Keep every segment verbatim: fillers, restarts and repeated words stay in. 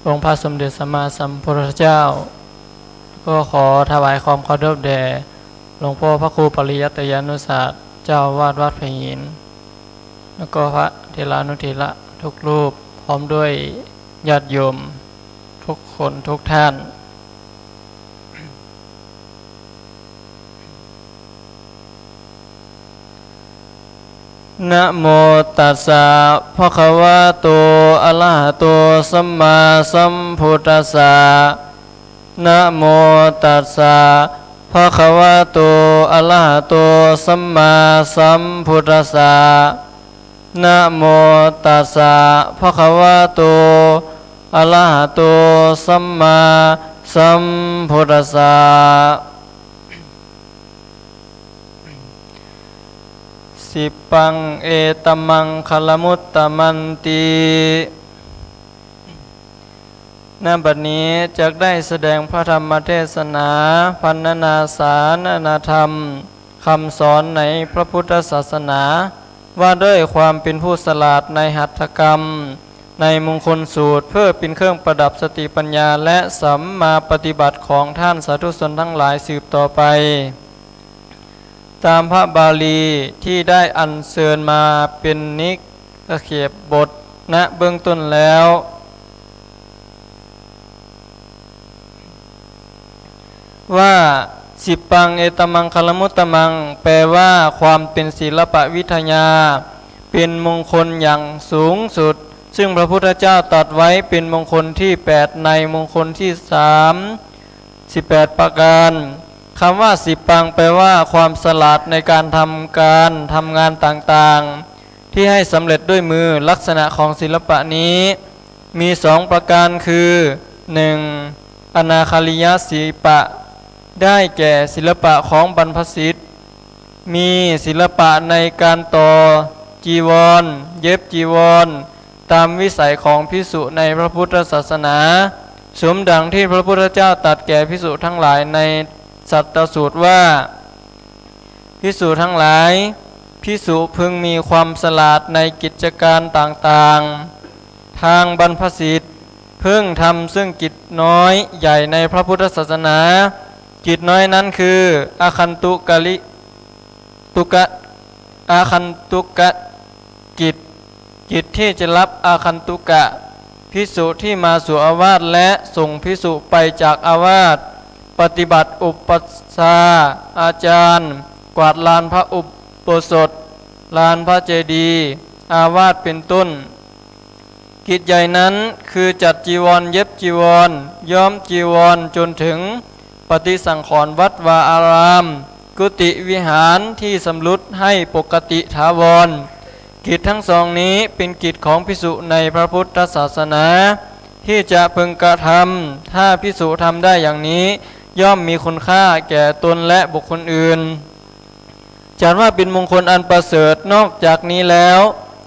องค์พระสมเด็จสัมมาสัมพุทธเจ้า ก็ขอถวายความเคารพแด่หลวงพ่อพระครูปริยัติยานุศาสตร์ เจ้าอาวาสวัดพระหิน แล้วก็พระเถรานุเถระทุกรูป พร้อมด้วยญาติโยมทุกคนทุกท่าน นะโมตัสสะ ภะคะวะโต อะระหะโต สัมมาสัมพุทธัสสะ นะโมตัสสะ ภะคะวะโต อะระหะโต สัมมาสัมพุทธัสสะ นะโมตัสสะ ภะคะวะโต อะระหะโต สัมมาสัมพุทธัสสะ สิปปัง เอตะมังคะละมุตตะมันติ ณ บัดนี้จักได้แสดงพระธรรมเทศนา พรรณนาสารณธรรม คำสอนในพระพุทธศาสนา ว่าด้วยความเป็นผู้ฉลาดในหัตถกรรม ในมงคลสูตร เพื่อเป็นเครื่องประดับสติปัญญาและสัมมาปฏิบัติของท่านสาธุชนทั้งหลายสืบต่อไป ตามพระบาลีที่ได้อัญเชิญมาเป็นนิกเขปบท ณ เบื้องต้นแล้ว ว่า สิปปัง เอตะมังคะละมุตตะมัง แปลว่าความเป็นศิลปวิทยา เป็นมงคลอย่างสูงสุด ซึ่งพระพุทธเจ้าตรัสไว้เป็นมงคลที่แปด ในมงคลที่สามสิบแปดประการ คำว่าสิปปัง แปลว่าความฉลาดในการทำการ ทำงานต่างๆ ที่ให้สำเร็จด้วยมือ ลักษณะของศิลปะนี้มีสองประการคือ หนึ่ง อนาคาริยศิลปะ ได้แก่ศิลปะของบรรพชิต มีศิลปะในการต่อจีวร เย็บจีวร ตามวิสัยของภิกษุในพระพุทธศาสนา สมดังที่พระพุทธเจ้าตรัสแก่ภิกษุทั้งหลายในสัตตสูตรว่า ภิกษุทั้งหลาย ภิกษุพึงมีความฉลาดในกิจการต่างๆ ทางบรรพชิต เพิ่งทำซึ่งกิจน้อยใหญ่ในพระพุทธศาสนา กิจน้อยนั้นคือ อาคันตุกะลิ ตุกะ อาคันตุกะกิจ กิจที่จะรับอาคันตุกะ ภิกษุที่มาสู่อาวาสและส่งภิกษุไปจากอาวาส ปฏิบัติอุปัสสาอาจาร กวาดลานพระอุโบสถ ลานพระเจดีย์ อาวาสเป็นต้น กิจใหญ่นั้นคือจัดจีวร เย็บจีวร ย้อมจีวร จนถึงปฏิสังขรณ์วัดวาอาราม กุฏิวิหารที่ชำรุดให้ปกติถาวร กิจทั้งสองนี้เป็นกิจของภิกษุในพระพุทธศาสนา ที่จะพึงกระทำ ถ้าภิกษุทำได้อย่างนี้ ย่อมมีคุณค่าแก่ตนและบุคคลอื่น จัดว่าเป็นมงคลอันประเสริฐ นอกจากนี้แล้ว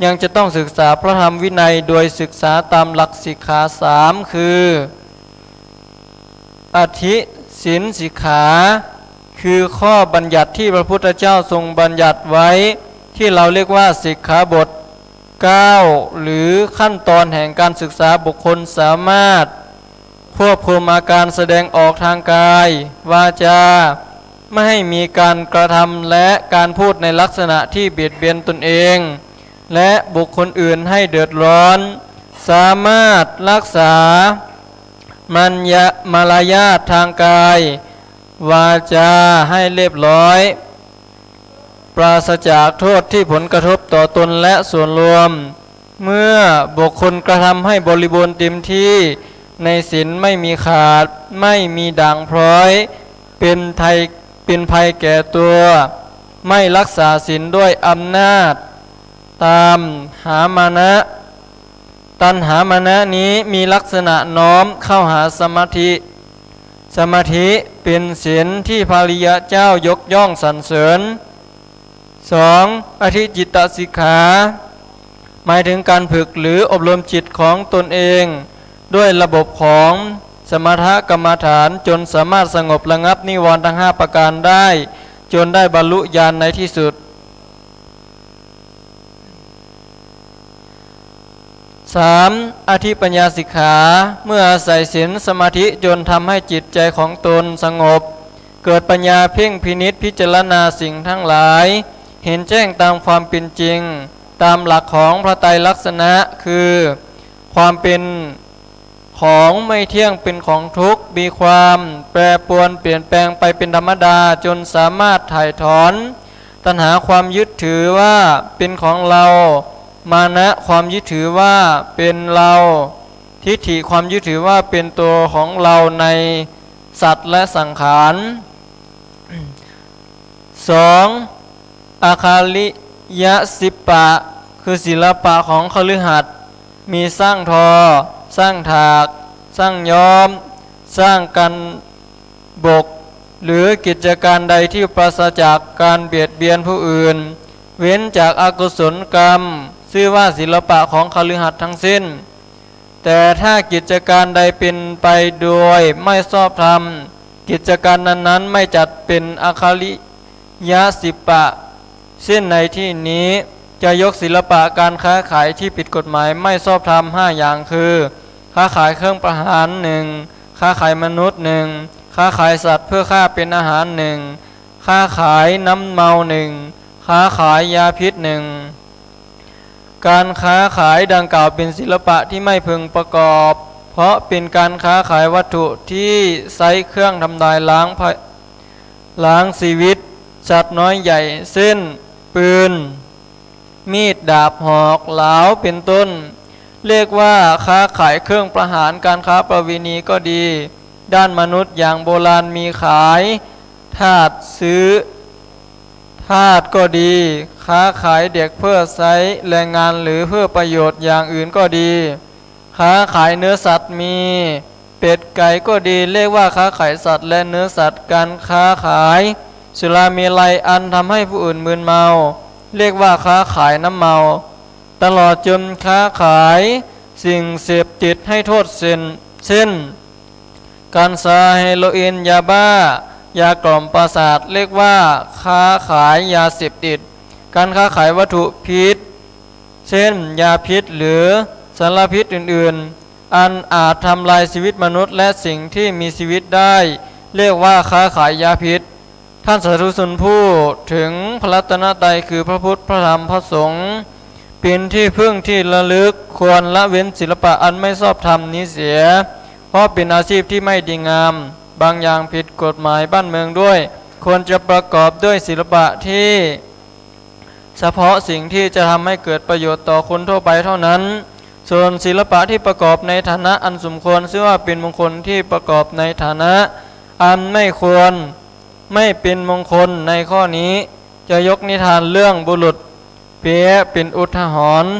ยังจะต้องศึกษาพระธรรมวินัย โดยศึกษาตามหลักสิกขาสาม คือ อธิศีลสิกขา คือข้อบัญญัติที่พระพุทธเจ้าทรงบัญญัติไว้ ที่เราเรียกว่าสิกขาบทเก้า หรือขั้นตอนแห่งการศึกษา บุคคลสามารถควบคุมอาการแสดงออกทางกาย วาจา ไม่ให้มีการกระทำและการพูดในลักษณะที่เบียดเบียนตนเอง และบุคคลอื่นให้เดือดร้อน สามารถรักษามัญญะ มารยาททางกาย วาจาให้เรียบร้อย ปราศจากโทษที่ผลกระทบต่อตนและส่วนรวม เมื่อบุคคลกระทำให้บริบูรณ์เต็มที่ ในศีลไม่มีขาด ไม่มีด่างพร้อย เป็นไทย เป็นภัยแก่ตัว ไม่รักษาศีลด้วยอำนาจ ตามหามานะ ตัณหามานะนี้มีลักษณะน้อมเข้าหาสมาธิ สมาธิเป็นศีลที่พระอริยะเจ้ายกย่องสรรเสริญ สอง อธิจิตตสิกขา หมายถึงการฝึกหรืออบรมจิตของตนเอง ด้วยระบบของสมถกรรมฐาน จนสามารถสงบระงับนิวรณ์ทั้งห้าประการได้ จนได้บรรลุญาณในที่สุด สาม อธิปัญญาสิกขา เมื่ออาศัยศีลสมาธิจนทำให้จิตใจของตนสงบ เกิดปัญญาเพ่งพินิจพิจารณาสิ่งทั้งหลาย เห็นแจ้งตามความเป็นจริง ตามหลักของพระไตรลักษณะ คือ ความเป็นของไม่เที่ยง เป็นของทุกข์ มีความแปรปรวนเปลี่ยนแปลงไปเป็นธรรมดา จนสามารถถ่ายถอน ตัณหาความยึดถือว่าเป็นของเรา มานะความยึดถือว่าเป็นเรา ทิฏฐิความยึดถือว่าเป็นตัวของเราในสัตว์และสังขาร สอง อาคาริยศิลปะ คือศิลปะของคฤหัสถ์ มีซ่างทอ ซ่างถาก ซ่างย้อม ซ่างกันบก หรือกิจการใดที่ปราศจากการเบียดเบียนผู้อื่น เว้นจากอกุศลกรรม ชื่อว่าศิลปะของคฤหัสถ์ทั้งสิ้น แต่ถ้ากิจการใดเป็นไปโดยไม่ชอบธรรม กิจการนั้นๆ ไม่จัดเป็นอาคาริยศิลปะ เช่นในที่นี้จะยกศิลปะการค้าขายที่ผิดกฎหมายไม่ชอบธรรมห้าอย่างคือ ค้าขายเครื่องประหารหนึ่ง ค้าขายมนุษย์หนึ่ง ค้าขายสัตว์เพื่อฆ่าเป็นอาหารหนึ่ง ค้าขายน้ำเมาหนึ่ง ค้าขายยาพิษหนึ่ง การค้าขายดังกล่าวเป็นศิลปะที่ไม่พึงประกอบ เพราะเป็นการค้าขายวัตถุที่ใช้เครื่องทำลายล้างพะ-, ล้างชีวิตสัตว์น้อยใหญ่ เช่น ปืน มีด ดาบ หอก เหลา เป็นต้น เรียกว่าค้าขายเครื่องประหาร การค้าประเวณีก็ดี ด้านมนุษย์อย่างโบราณมีขายทาสซื้อทาสก็ดี ค้าขายเด็กเพื่อใช้แรงงานหรือเพื่อประโยชน์อย่างอื่นก็ดี ค้าขายเนื้อสัตว์มี เป็ดไก่ก็ดี เรียกว่าค้าขายสัตว์และเนื้อสัตว์ การค้าขายสุราเมรัยอันทำให้ผู้อื่นมึนเมา เรียกว่าค้าขายน้ำเมา ตลอดจนค้าขายสิ่งเสพติดให้โทษเช่น เช่น กัญชา เฮโรอีน ยาบ้า ยากล่อมประสาท เรียกว่าค้าขายยาเสพติด การค้าขายวัตถุพิษ เช่น ยาพิษหรือสารพิษอื่นๆ อันอาจทำลายชีวิตมนุษย์และสิ่งที่มีชีวิตได้ เรียกว่าค้าขายยาพิษ ท่านสาธุชนผู้ถึงพระรัตนตรัยคือพระพุทธ พระธรรม พระสงฆ์ เป็นที่พึ่งที่ระลึก ควรละเว้นศิลปะอันไม่ชอบธรรมนี้เสีย เพราะเป็นอาชีพที่ไม่ดีงาม บางอย่างผิดกฎหมายบ้านเมืองด้วย ควรจะประกอบด้วยศิลปะที่ เฉพาะสิ่งที่จะทำให้เกิดประโยชน์ต่อคนทั่วไปเท่านั้น ส่วนศิลปะที่ประกอบในฐานะอันสมควร ชื่อว่าเป็นมงคล ที่ประกอบในฐานะอันไม่ควร ไม่เป็นมงคล ในข้อนี้จะยกนิทานเรื่องบุรุษเป๊ยะเป็นอุทาหรณ์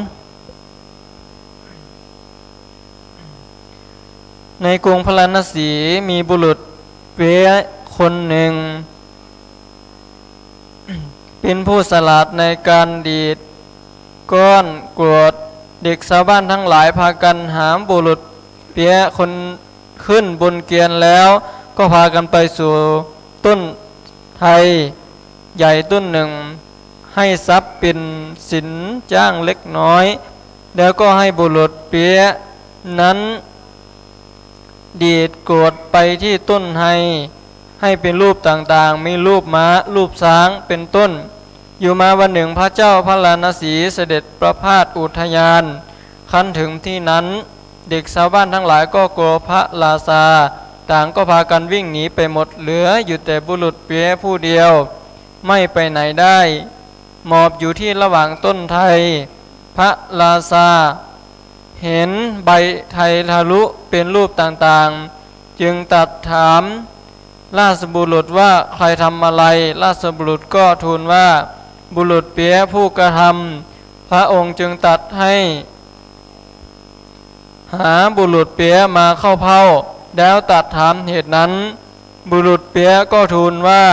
ในกรุงพาราณสีมีบุรุษเป๊ยะคนหนึ่ง เป็นผู้ฉลาดในการดีดก้อนกรวด เด็กชาวบ้านทั้งหลายพากันหามบุรุษเป๊ยะคนขึ้นบนเกวียนแล้ว ก็พากันไปสู่ต้นไทรใหญ่ต้นหนึ่ง ให้ทรัพย์เป็นสินจ้างเล็กน้อย แล้วก็ให้บุรุษเป๊ยะนั้น ดีดกรวดไปที่ต้นไทร ให้เป็นรูปต่างๆ มีรูปม้า รูปช้าง เป็นต้น อยู่มาวันหนึ่งพระเจ้าพาราณสีเสด็จประพาสอุทยาน ครั้นถึงที่นั้น เด็กชาวบ้านทั้งหลายก็กลัวพระราชา ต่างก็พากันวิ่งหนีไปหมด เหลืออยู่แต่บุรุษเป๊ยะผู้เดียว ไม่ไปไหนได้ หมอบอยู่ที่ระหว่างต้นไทร พระราชา เห็นใบไทรทะลุเป็นรูปต่างๆ จึงตรัสถามราชบุรุษว่า ใครทำอะไร ราชบุรุษก็ทูลว่า บุรุษเป๊ยะผู้กระทำ พระองค์จึงตรัสให้หาบุรุษเป๊ยะมาเข้าเฝ้า แล้วตรัสถามเหตุนั้น บุรุษเป๊ยะก็ทูลว่า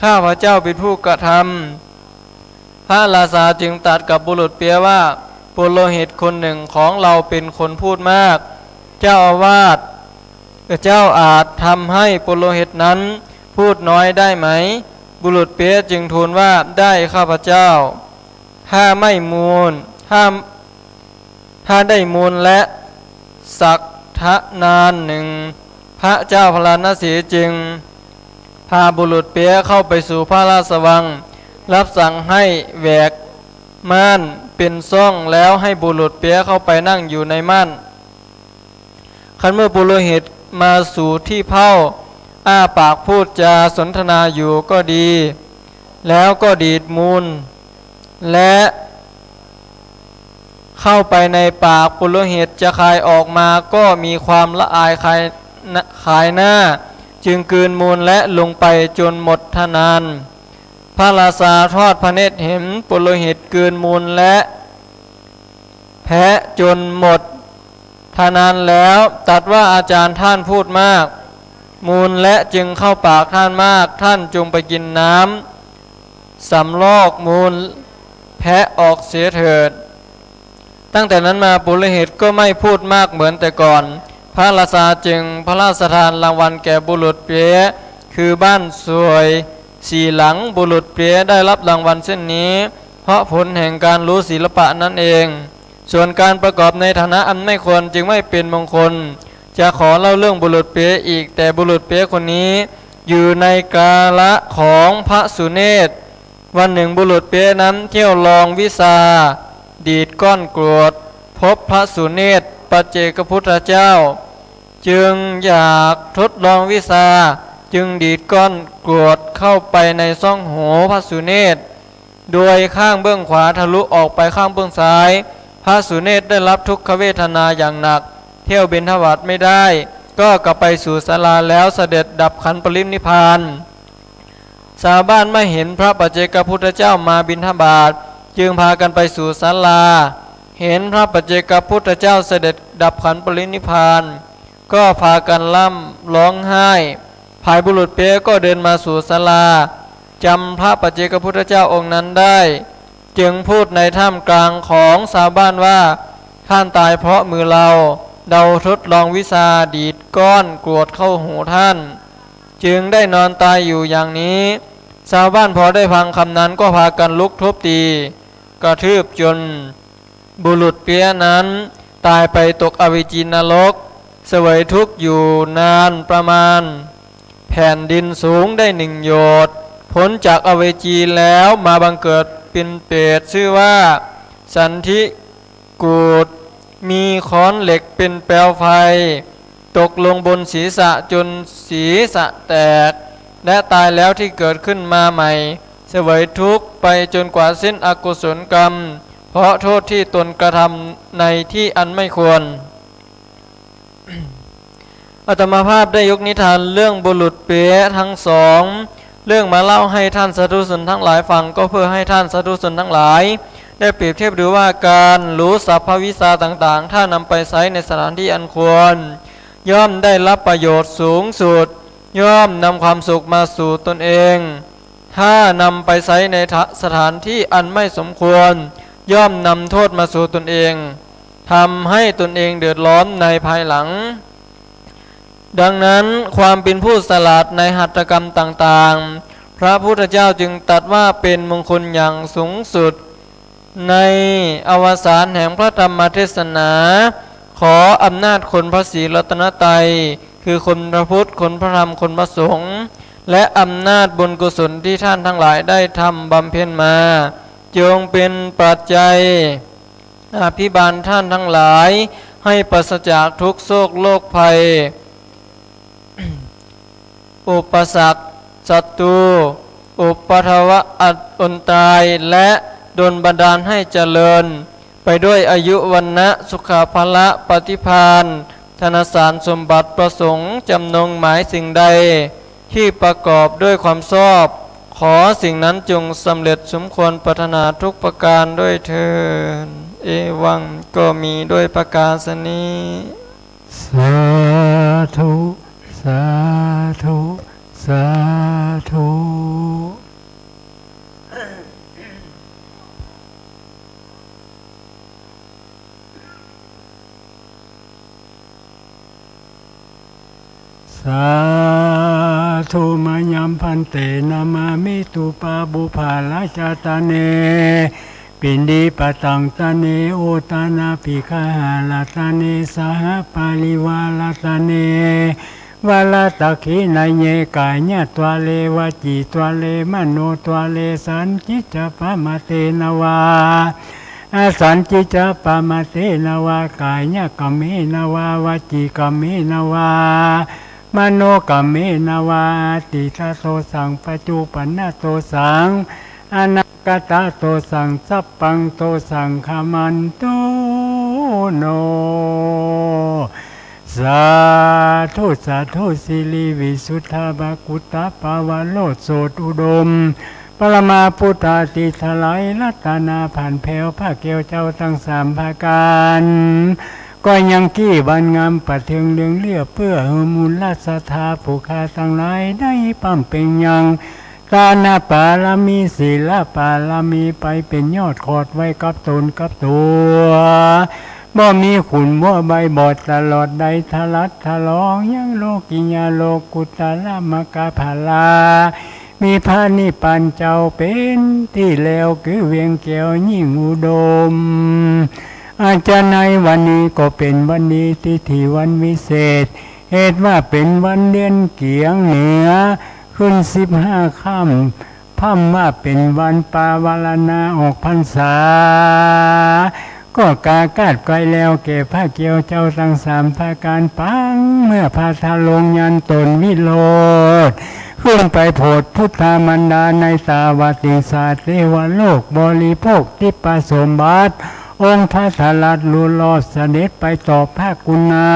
ข้าพเจ้าเป็นผู้กระทำ พระราชาจึงตรัสกับบุรุษเป๊ยะว่า ปุโรหิตคนหนึ่งของเราเป็นคนพูดมาก เจ้าอาวาส เจ้าอาจทำให้ปุโรหิตนั้นพูดน้อยได้ไหม บุรุษเป๊ยะจึงทูลว่า ได้ข้าพเจ้า ถ้าไม่มูล ถ้า ถ้าได้มูลและสักทนานหนึ่ง พระเจ้าพาราณสีจึงพาบุรุษเป๊ยเข้าไปสู่พระราชวัง รับสั่งให้แหวกม่านเป็นช่อง แล้วให้บุรุษเป๊ยเข้าไปนั่งอยู่ในม่าน ครั้นเมื่อปุโรหิตมาสู่ที่เผ้า อ้าปากพูดจาสนทนาอยู่ก็ดี แล้วก็ดีดมูล และเข้าไปในปากปุโรหิตจะคายออกมาก็มีความละอายขายหน้า จึงกลืนมูลและลงไปจนหมดทนาน พระราชาทอดพระเนตรเห็นปุโรหิตกลืนมูลและแพะจนหมดทนานแล้ว ตรัสว่า อาจารย์ท่านพูดมากมูลและจึงเข้าปากท่านมาก ท่านจงไปกินน้ำสำรอกมูลแพะออกเสียเถิด ตั้งแต่นั้นมาปุโรหิตก็ไม่พูดมากเหมือนแต่ก่อน พระราชาจึงพระราชทานรางวัลแก่บุรุษเป๊ย คือบ้านสวยสี่หลัง บุรุษเป๊ยได้รับรางวัลเช่นนี้ เพราะผลแห่งการรู้ศิลปะนั้นเอง ส่วนการประกอบในฐานะอันไม่ควรจึงไม่เป็นมงคล จะขอเล่าเรื่องบุรุษเป๊ยอีก แต่บุรุษเป๊ยคนนี้อยู่ในกาละของพระสุเนศ วันหนึ่งบุรุษเป๊ยนั้นเที่ยวลองวิชาดีดก้อนกรวด พบพระสุเนศปัจเจกพุทธเจ้า จึงอยากทดลองวิชา จึงดีดก้อนกรวดเข้าไปในช่องหูพระสุเนศ โดยข้างเบื้องขวาทะลุออกไปข้างเบื้องซ้าย พระสุเนศได้รับทุกขเวทนาอย่างหนัก เที่ยวบิณฑบาตไม่ได้ ก็กลับไปสู่ศาลาแล้วเสด็จดับขันปรินิพพาน ชาวบ้านไม่เห็นพระปัจเจกพุทธเจ้ามาบิณฑบาต จึงพากันไปสู่ศาลา เห็นพระปัจเจกพุทธเจ้าเสด็จดับขันปรินิพพาน ก็พากันร่ำร้องไห้ ฝ่ายบุรุษเป๊ยก็เดินมาสู่ศาลา จำพระปัจเจกพุทธเจ้าองค์นั้นได้ จึงพูดในท่ามกลางของชาวบ้านว่า ท่านตายเพราะมือเรา เราทดลองวิชาดีดก้อนกรวดเข้าหูท่าน จึงได้นอนตายอยู่อย่างนี้ ชาวบ้านพอได้ฟังคำนั้นก็พากันลุกทุบตีกระทืบจนบุรุษเป๊ยนั้นตายไปตกอเวจีนรก เสวยทุกข์อยู่นานประมาณแผ่นดินสูงได้หนึ่งโยชน์ พ้นจากอเวจีแล้วมาบังเกิดเป็นเปรตชื่อว่าสันธิ กูฏ มีค้อนเหล็กเป็นเปลวไฟตกลงบนศีรษะจนศีรษะแตก และตายแล้วที่เกิดขึ้นมาใหม่ เสวยทุกข์ไปจนกว่าสิ้นอกุศลกรรม เพราะโทษที่ตนกระทำในที่อันไม่ควร อาตมาภาพได้ยกนิทานเรื่องบุรุษเป๊ยทั้งสองเรื่องมาเล่าให้ท่านสาธุชนทั้งหลายฟัง ก็เพื่อให้ท่านสาธุชนทั้งหลายได้เปรียบเทียบดูว่าการรู้สรรพวิชาต่างๆ ถ้านำไปใช้ในสถานที่อันควร ย่อมได้รับประโยชน์สูงสุด ย่อมนำความสุขมาสู่ตนเอง ถ้านำไปใช้ในทะ- สถานที่อันไม่สมควร ย่อมนำโทษมาสู่ตนเอง ทำให้ตนเองเดือดร้อนในภายหลัง ดังนั้นความเป็นผู้ฉลาดในหัตถกรรมต่างๆ พระพุทธเจ้าจึงตรัสว่าเป็นมงคลอย่างสูงสุด ในอวสานแห่งพระธรรมเทศนา ขออำนาจคุณพระศรีรัตนตรัย คือคุณพระพุทธ คุณพระธรรม คุณพระสงฆ์ และอำนาจบุญกุศลที่ท่านทั้งหลายได้ทำบำเพ็ญมา จงเป็นปัจจัยอภิบาลท่านทั้งหลาย ให้ปราศจากทุกข์โศกโรคภัย อุปสรรค ศัตรู อุปัทวะอันตราย และดลบันดาลให้เจริญไปด้วยอายุ วรรณะ สุขะ พละ ปฏิภาณ ธนสารสมบัติ ประสงค์จำนงหมายสิ่งใดที่ประกอบด้วยความชอบ ขอสิ่งนั้นจงสำเร็จสมควรปรารถนาทุกประการด้วยเทอญ เอวัง ก็มีด้วยประการฉะนี้ สาธุ สาธุ สาธุ สาธุ มะยัง ภันเต นะมามิ ตุปาปุพพะราชาตาเน ปินดิปะตังตะเน โอตานาปิกะหะระตะเน สหะปะริวาระตะเน วะระตะขิณะเย กายะตวะเร วจีตวะเร มโนตวะเร สันติจะปะมะเตนะวา อสันติจะปะมะเตนะวา กายะกัมเมนะวา วจีกัมเมนะวา มโนกัมเมนะวา อตีตะโตสัง ปัจจุปันนะโตสัง อนาคตะโตสัง สัพพังโตสัง ขมันตุโน สาธุ สาธุ สิริวิสุทธาภาคุตตาภาวะโรจน์โสดอุดม ปรมาพุทธาติถลายรัตนาผ่านแผ้วพระแก้วเจ้าตังสามประก๋าน ก็ยังกี้บานงามประเทิงเรืองเลื่อ เปื้อหื้อมูลศรัทธาผู้ข้าตังหลายได้บำเพ็งยัง ตานปารมี ศีลปารมี ไปเป๋นยอดขอดไว้กับต๋นกับตั๋ว บ่มีขุนมัวใบ้บอดตลอดได้ ทะลัดทะลองยังโลกิยะโลกุตตะระมรรคผลา มีพระนิพพานเจ้าเป๋นตี้แล้ว คือเวียงแก้วยิ่งอุดม อาจจะในวันนี้ก็เป๋นวันดี ทิฐิวันวิเศษ เหตุว่าเป๋นวันเดือนเกียงเหนือ ขึ้นสิบห้าค่ำ พร่ำว่าเป๋นวันปาวารณาออกพรรษา ก็กากาดไกลแล้วแก่พระแก้วเจ้าตังสามประก๋าน ปังเมื่อพระธาตุลงยันตนวิโรจน์ ขึ้นไปโผดพุทธมารดาในตาวติงสาเทวโลก บริโภคทิพย์สมบัติ องค์พระทะลัดลุลอดเสด็จไปต่อพระกุณา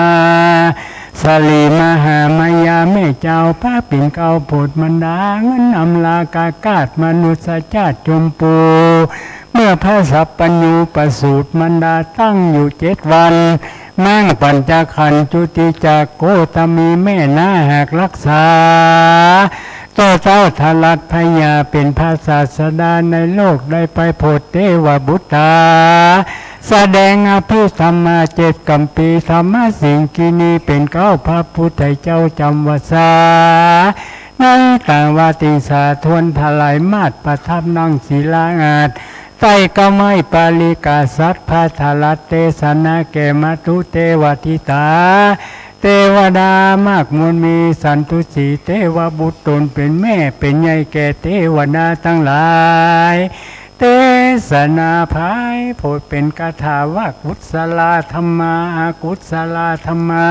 สลีมหามายาแม่เจ้า พระปิ่นเกล้าโผดมารดา เงินอำลากากาดมนุษย์จาติจมปู เมื่อพระสัพพัญญูประสูติมารดาตั้งอยู่เจ็ดวัน มังปัญจขันธ์จุติจากโคตมีแม่นาหากรักษา ต่อเจ้าทะลัดพญาเป๋นพระศาสดาในโลก ได้ไปโผดเทวบุตรา แสดงอภิธรรมาเจ็ดกัมภีร์ ธรรมสิงคินีเป๋นเกล้าพระพุทธเจ้าจำพรรษา ในตาวติงสาทวนทลายมาดประทับนั่งศิลาอาสน์ ใต้เก๊าไม้ปาริกาสัตว์ พระทะลัดเตสนาแก่มาตุเตวาทิตา เตวดามากมวลมี สันตุสีเตวบุตรตนเป๋นแม่เป๋นใหญ่แก่เตวดาตังหลาย เตสนาผายโผดเป๋นคาถาว่า กุศลาธัมมา อกุศลาธัมมา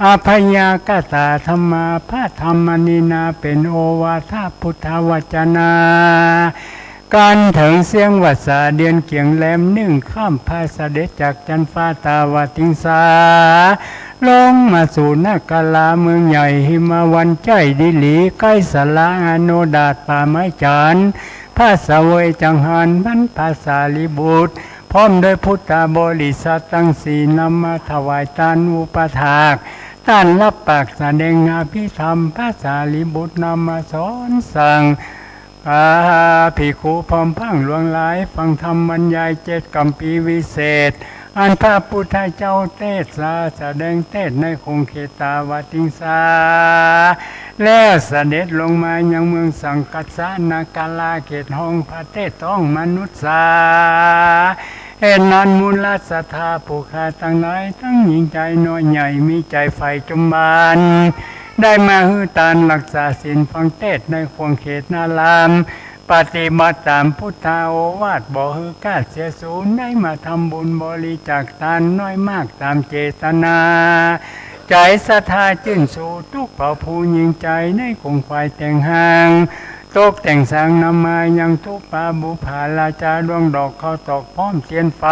อพยากตาธัมมา พระธรรมนีนาเป๋นโอวาทพุทธวจนา ก๋านเถิงเสี้ยงวัสสาเดือนเกียงแรมหนึ่งค่ำ พระเสด็จจากจั๊นฟ้าตาวติงสา ลงมาสู่นคราเมืองใหญ่หิมวันใจ้ดิลี ใก้สาราอโนดาตป่าไม้จันทร์ พระเสวยจังหัน บรรพสารีบุตร พร้อมด้วยพุทธบริษัทตังสี่ นำมาถวายตานอุปถาก ต้านรับปากแสดงอภิธรรม พระสารีบุตรนำมาสอนสั่ง อา ภิกขุพร้อมพราหมณ์หลวงหลาย ฟังธรรมบรรยายเจ็ดกัมภีร์วิเศษ อันพระพุทธเจ้าเตสนาแสดงเตสน์ในขงเขตตาวติงสา แล้วเสด็จลงมายังเมืองสังกัสสะนครา เขตห้องพระเทพต้องมนุษย์สา เหตุนั้นมูลศรัทธาผู้ข้าตังหลาย ตึงหญิงใจ๋น้อยใหญ่ มีใจ๋ใฝ่จุมบาน ได้มาหื้อตานรักษาศีลฟังเตสน์ในขงเขตนาราม ปฏิบัติต๋ามพุทธาโอวาท บ่หื้อคลาดเสียสูญ ได้มาทำบุญบริจาคตานน้อยมากต๋ามเจตนา ใจ๋ศรัทธาจื้นชู ตุ๊กเป๋าผู้หญิงใจ๋ในขงขวายแต่งหาง ตกแต่งสางนำมายังตุ๊ปาบุปผาราจา ดวงดอกข้าวตอกพร้อมเตียนไฟ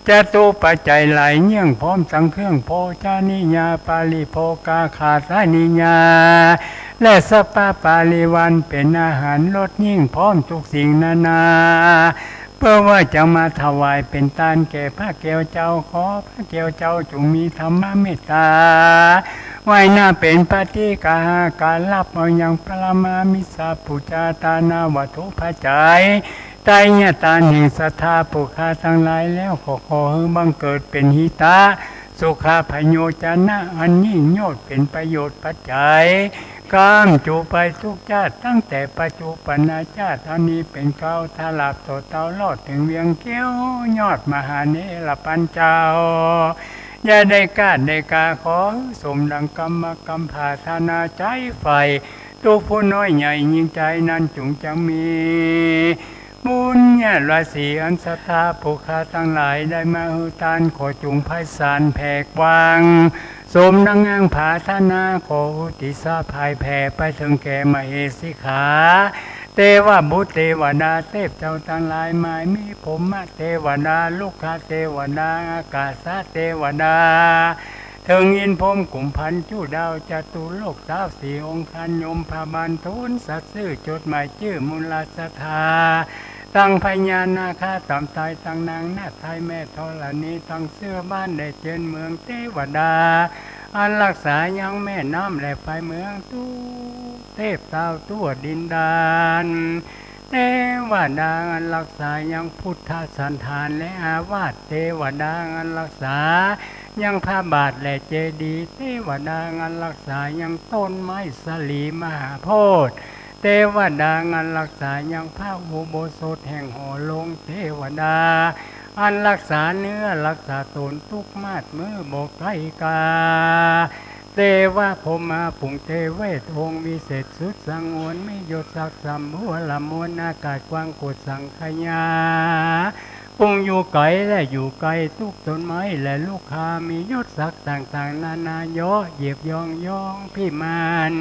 จตุปัจจัยหลายเยี่ยงพร้อมตังเครื่องโภชนิยา ปาริโภคาคาสนิยา และสัพพปาริวารเป๋นอาหารรสยิ่งพร้อมทุกสิ่งนานา เปื้อว่าจะมาถวายเป๋นตานแก่พระแก้วเจ้า ขอพระแก้วเจ้าจุ่งมีธรรมเมตต๋า ไหว้หน้าเป๋นปฏิกาหาการรับเอายังพระมามิสสาปู๋จาตานาวัตถุปัจจัย ไตรยตานแห่งศรัทธาผู้ข้าตังหลายแล้ว ขอขอหื้อบังเกิดเป๋นหิตะ สุขะ ประโยชนะ อันยิ่งยวดเป๋นประโยชน์ปัจจัย ก้ำจู๋ไปตุ๊กจาติ ตั้งแต่ปัจจุบันนาจาติอันนี้เป๋นเก๊า ตราบต่อเต้ารอดเถิงเวียงแก้วยอดมหาเนรปัญเจ้า อย่าได้ก๊าดได้กา ขอสมดังกำมากำผาถนาใจ๋ใฝ่ ตุ๊กผู้น้อยใหญ่ยิ่งใจ๋นั้นจุ่งจังมี บุญญาราศีอันศรัทธาผู้ข้าตังหลายได้มาหื้อตาน ขอจุ่งไพศาลแผ่กว้าง สมดังอั้งผาถนา ขออุทิศผายแผ่ไปเถิงแก่มเหสีขา เตวบุตรเตวดา เตพเจ้าตังหลาย หมายมีพรหมเตวดา รุกขเตวดา อากาศเตวดา เถิงอินทร์พรหมกุมภัณฑ์จุดาวจตุโลกซาวสี่องค์ ขันยมพบาลทูลสัตย์ซื่อ จดหมายจื้อมูลศรัทธา ตังพญานาคาต๋ามตาย ตังนางนาฏไทยแม่ธรณี ตังเสื้อบ้านแดนเจียนเมือง เตวดาอันรักษายังแม่น้ำและฝ่ายเมือง ตุ๊เทพเต้าทั่วดินแดน เตวดาอันรักษายังพุทธสถานและอาวาส เตวดาอันรักษายังพระบาทและเจดีย์ เตวดาอันรักษายังต้นไม้สลีมหาโพธิ์ เตวดาอันรักษายังพระอุโบสถแห่งหอโลง เตวดาอันรักษาเนื้อรักษาต๋น ตุ๊กมาดมือบ่ใก้กา เตวะพรหมาฝูงเตเวทองค์วิเศษสุดสงวน มียศศักดิ์สมบูรณ์ละมวล อากาศกว้างโขดสังขยา ผู้อยู่ไกลและอยู่ใก้ ตุ๊กต้นไม้และลูกคา มียศศักดิ์ต่างๆ นานา เยาะเหยียบย่องยองพิมาน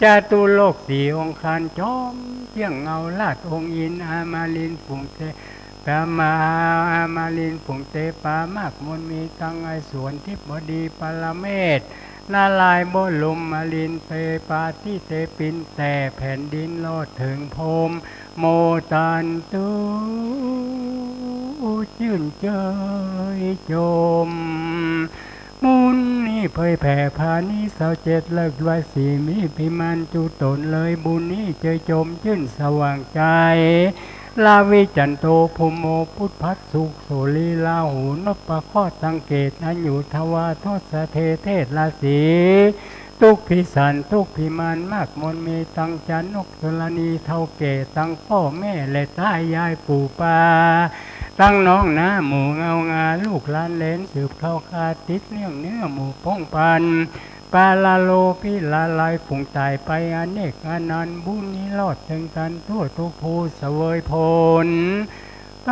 จตุโลกสี่องค์คาน จอมเจี้ยงเงาราชองค์อินทร์ อมรินทร์ฝูงเต พระมหาอมรินทร์ฝูงเตปามากมนมี ตังไอสวนทิพย์บดีปรเมศ นารายณ์บรมรินทร์เตปาทิเตปิน แต่แผ่นดินรอดเถิงพรหมโมตันตุ จื้นเจยจม บุญนี้เผยแผ่พานี้ซาวเจ็ด เลิกร้อยสี่ มีพิมานจุตนเลย บุญนี้เจยจมจื้นสว่างใจ๋ ลาวิจันโตพรหมโม พุทธัสสุ โสลีลาหู นพเคราะห์ตังเกต อันอยู่ทวารทศเทเทศราศี ตุ๊กพิสารตุ๊กพิมานมากมนมี ตังจานุกธรณีเฒ่าแก่ ตังป้อแม่และต๋ายายปู่ป่า ตังน้องน้าหมู่เงางา ลูกหลานเหลนสืบเข้าคา ติดเนื่องเนื้อหมู่ป้องปัน ปาลาโลพิลาลัยฝูงต๋ายไปอเนกอนันต์ บุญนี้รอดเถิงตันทั่วทุกผู้เสวยผล ไป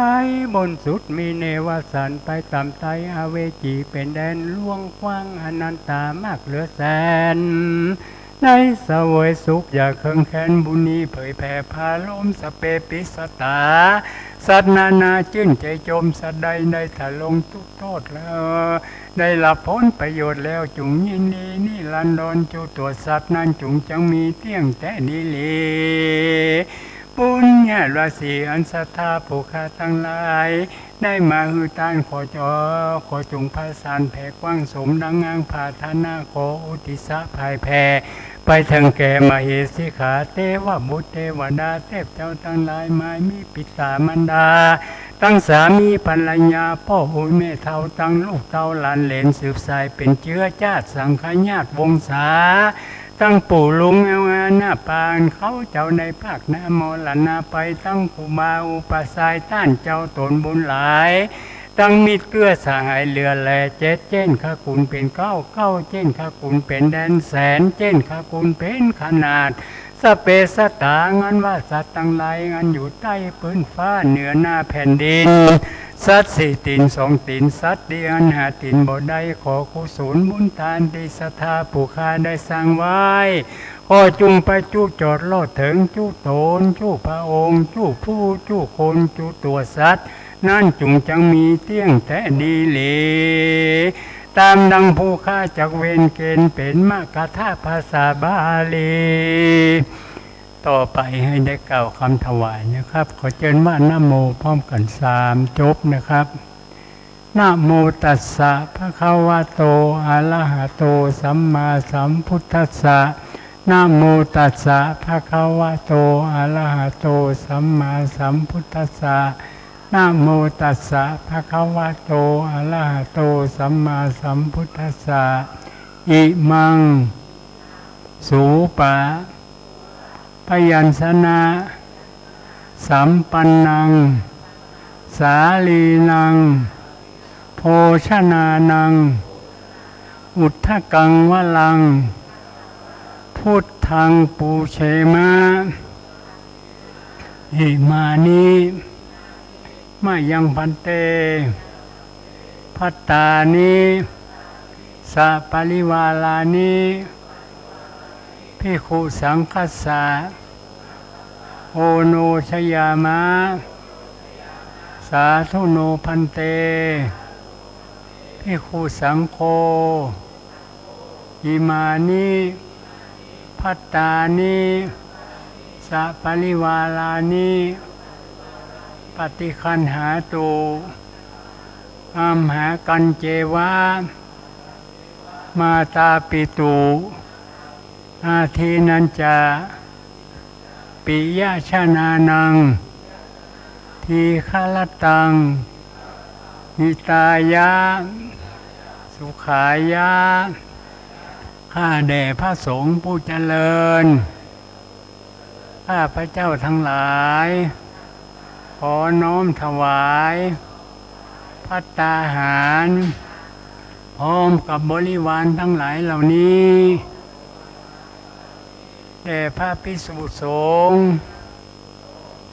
บนสุดมีเนวสัน ไปต๋ามใต้อเวจีเป๋นแดน ล่วงกว้างอนันตามากเหลือแสน ได้เสวยสุขอย่าเคืองแค้น บุญนี้เผยแผ่พาลมสเปปิสตา สัตว์นานาจื้นใจ๋จม สัตว์ใดได้ทรงทุกข์โทษแล้ว ได้รับผลประโยชน์แล้ว จุ่งยินดีนิรันดร จุตั๋วสัตว์นั้นจุ่งจังมีเตี้ยงแต๊ดีหลี บุญญาราศีอันศรัทธาผู้ข้าตังหลาย ได้มาหื้อตาน ขอจอ ขอจุ่งไพศาลแผ่กว้าง สมดังอั้งผาถนา ขออุทิศผายแผ่ ไปเถิงแก่มเหสีขา เตวบุตรเตวดา เตพเจ้าตังหลาย หมายมีปิต๋ามารดา ตังสามีภรรยา ป้ออุ๊ยแม่เฒ่า ตังลูกเต้าหลานเหลนสืบสายเป๋นเจื๊อจาติสังฆญาติวงศา ตังปู่ลุงแอวอาหน้าปาน เขาเจ้าได้พรากหน้ามรณาไป ตังครูบาอุปัชฌายต้านเจ้าต๋นบุญหลาย ตังมิตรเกื้อสหายเหลือแลเจ็ด เจ้นขคุณเป๋นเก๊า เก๊าเจ้นขคุณเป๋นแดนแสน เจ้นขคุณเป๋นขนาด สเปสตา อันว่าสัตว์ตังหลาย อันอยู่ใต้ปื้นฟ้าเหนือหน้าแผ่นดิน สัตว์สี่ตี๋นสองตี๋น สัตว์ตี้อันหาตี๋นบ่ได้ ขอกุศลบุญตานตี้ศรัทธาผู้ข้าได้สร้างไว้ ขอจุ่งไปจุจอดรอดเถิงจุต๋น จุพระองค์ จุผู้ จุคน จุตั๋วสัตว์ นั้นจุ่งจังมีเตี้ยงแต๊ดีหลี ต๋ามดังผู้ข้าจักเว้นเกณฑ์เป๋นมคธาภาษาบาลี ต่อไปให้ได้กล่าวคำถวายนะครับ ขอเจิญว่านะโมพร้อมกั๋นสามจบนะครับ นะโมตัสสะภะคะวะโต อะระหะโต สัมมาสัมพุทธัสสะ นะโมตัสสะภะคะวะโต อะระหะโต สัมมาสัมพุทธัสสะ นะโมตัสสะภะคะวะโต อะระหะโต สัมมาสัมพุทธัสสะ อิมัง สูปะพยัญชนะสัมปันนัง สาลีนัง โภชนานัง อุทธังวรัง พุทธังปูเชมะ อิมานิ มะยังภันเต ภัตตานิ สะปะริวารานิ ภิกขุสังฆัสสะ โอโนชยามะ สาธุโนภันเต ภิกขุสังโฆ อิมานิ ภัตตานิ สะปะริวารานิ ปะฏิคันหาตุ อัมหากัญเจวะ มาตาปิตุ อาทินนัญจะ ปิยะชนานัง ทีฆะรัตตัง หิตายะ สุขายะ ข้าแด่พระสงฆ์ผู้เจริญ ข้าพเจ้าทั้งหลาย ขอน้อมถวาย ภัตตาหาร พร้อมกับบริวารทั้งหลายเหล่านี้ แด่พระภิกษุสงฆ์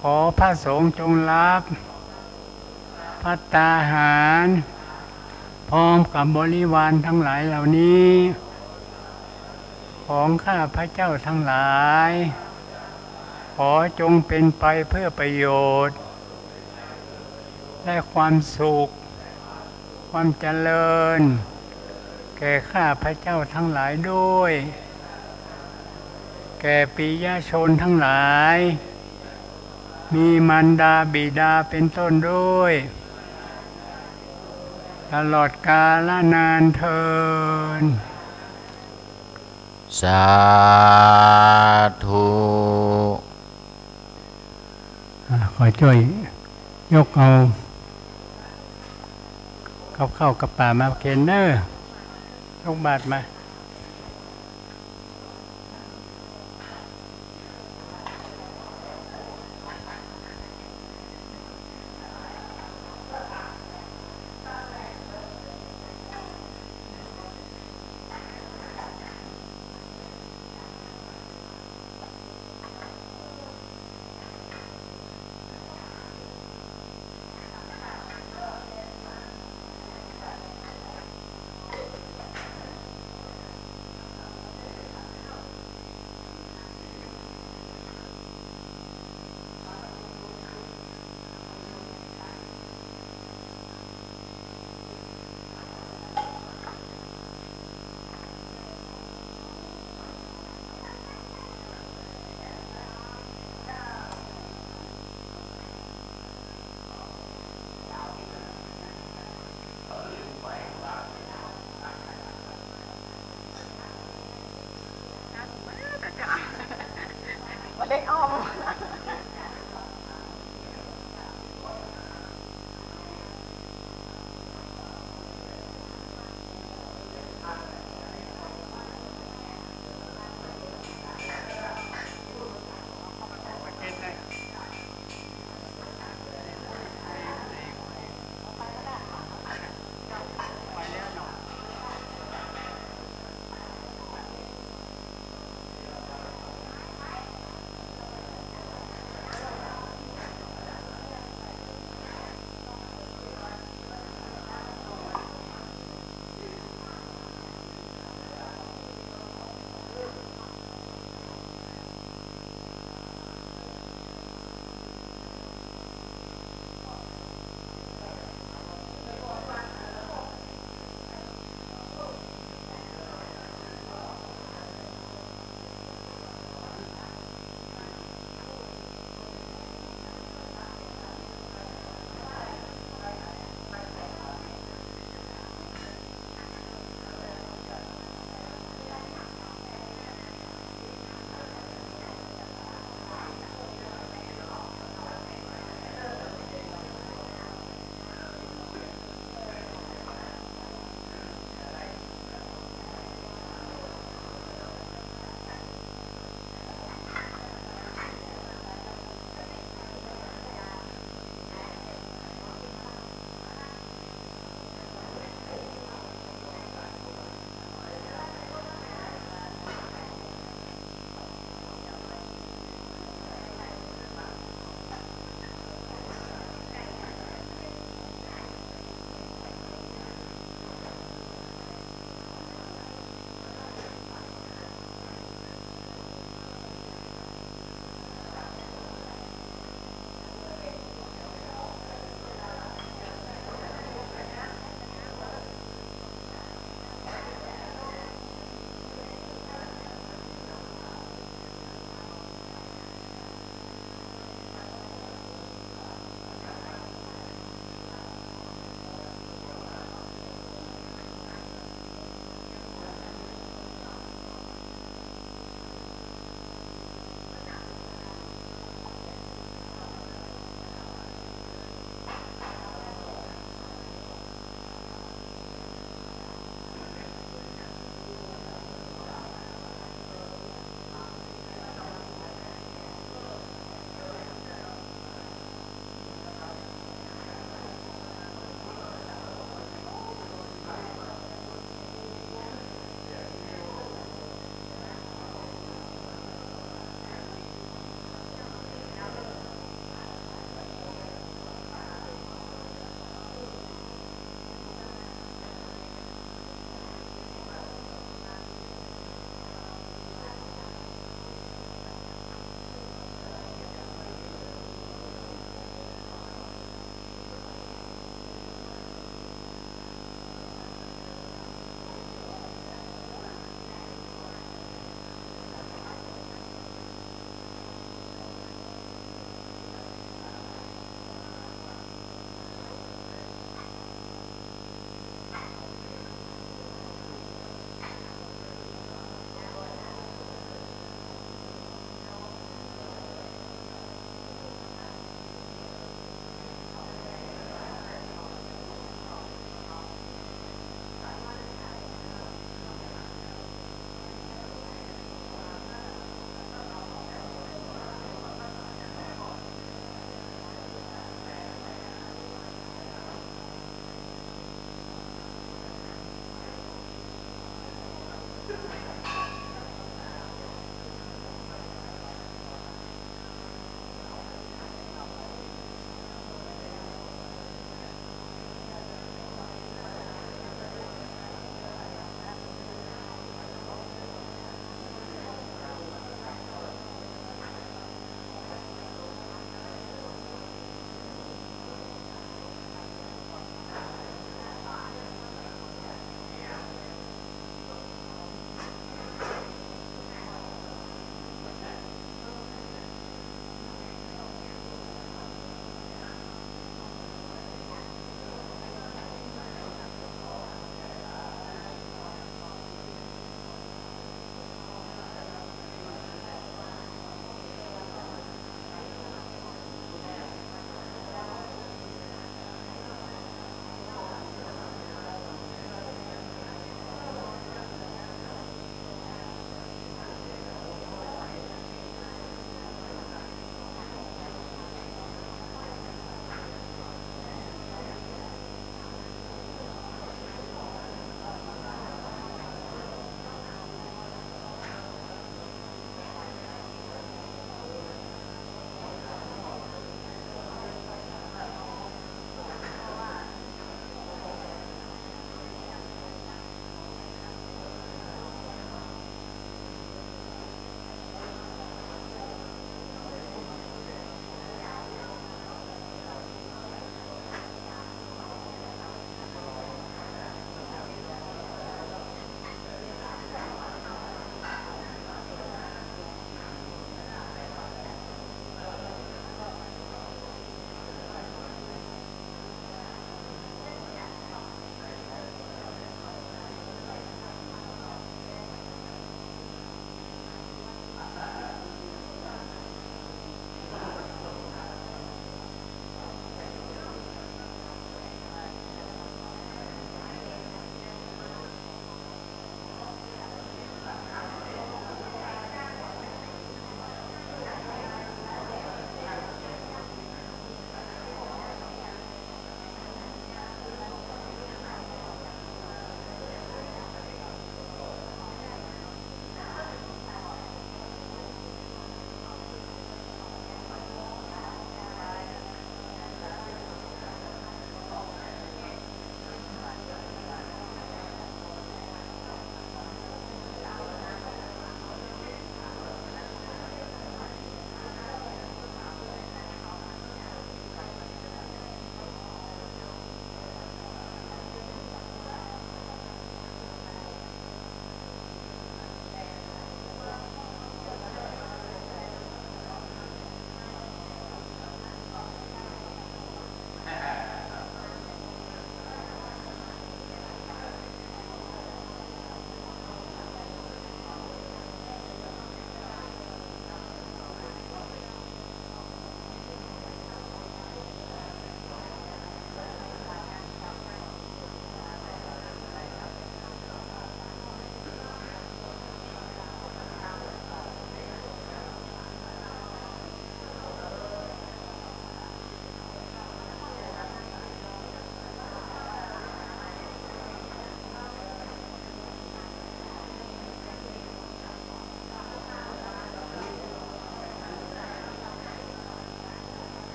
ขอพระสงฆ์จงรับ ภัตตาหาร พร้อมกับบริวารทั้งหลายเหล่านี้ ของข้าพเจ้าทั้งหลาย ขอจงเป็นไปเพื่อประโยชน์ และความสุข ความเจริญ แก่ข้าพเจ้าทั้งหลายด้วย แก่ปิยชนทั้งหลาย มีมารดาบิดาเป็นต้นด้วย ตลอดกาลนานเทอญ สาธุ อ่า ขอช่วยยกเอากับข้าวกับป๋ามาเข็นเน้อ ยกบาตรมา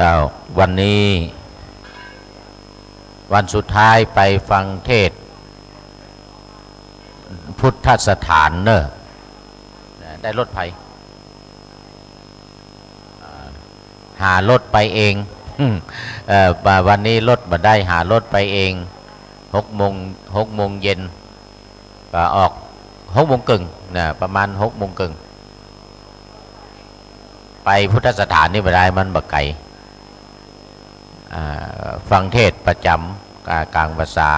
อ้าว วันนี้วันสุดท้ายไปฟังเทศน์พุทธสถานเนอะ ได้รถไผ อ่า หารถไปเอง เอ่อ วันนี้รถบ่ได้ หารถไปเอง หกโมง หกโมงเย็น ก็ออกหกโมงเกิ่งนะ ประมาณหกโมงเกิ่ง ไปพุทธสถานนี่บ่ได้ มันบ่ไก๋ อ่า ฟังเทศน์ประจ๋ำ อ่า ก๋างพรรษา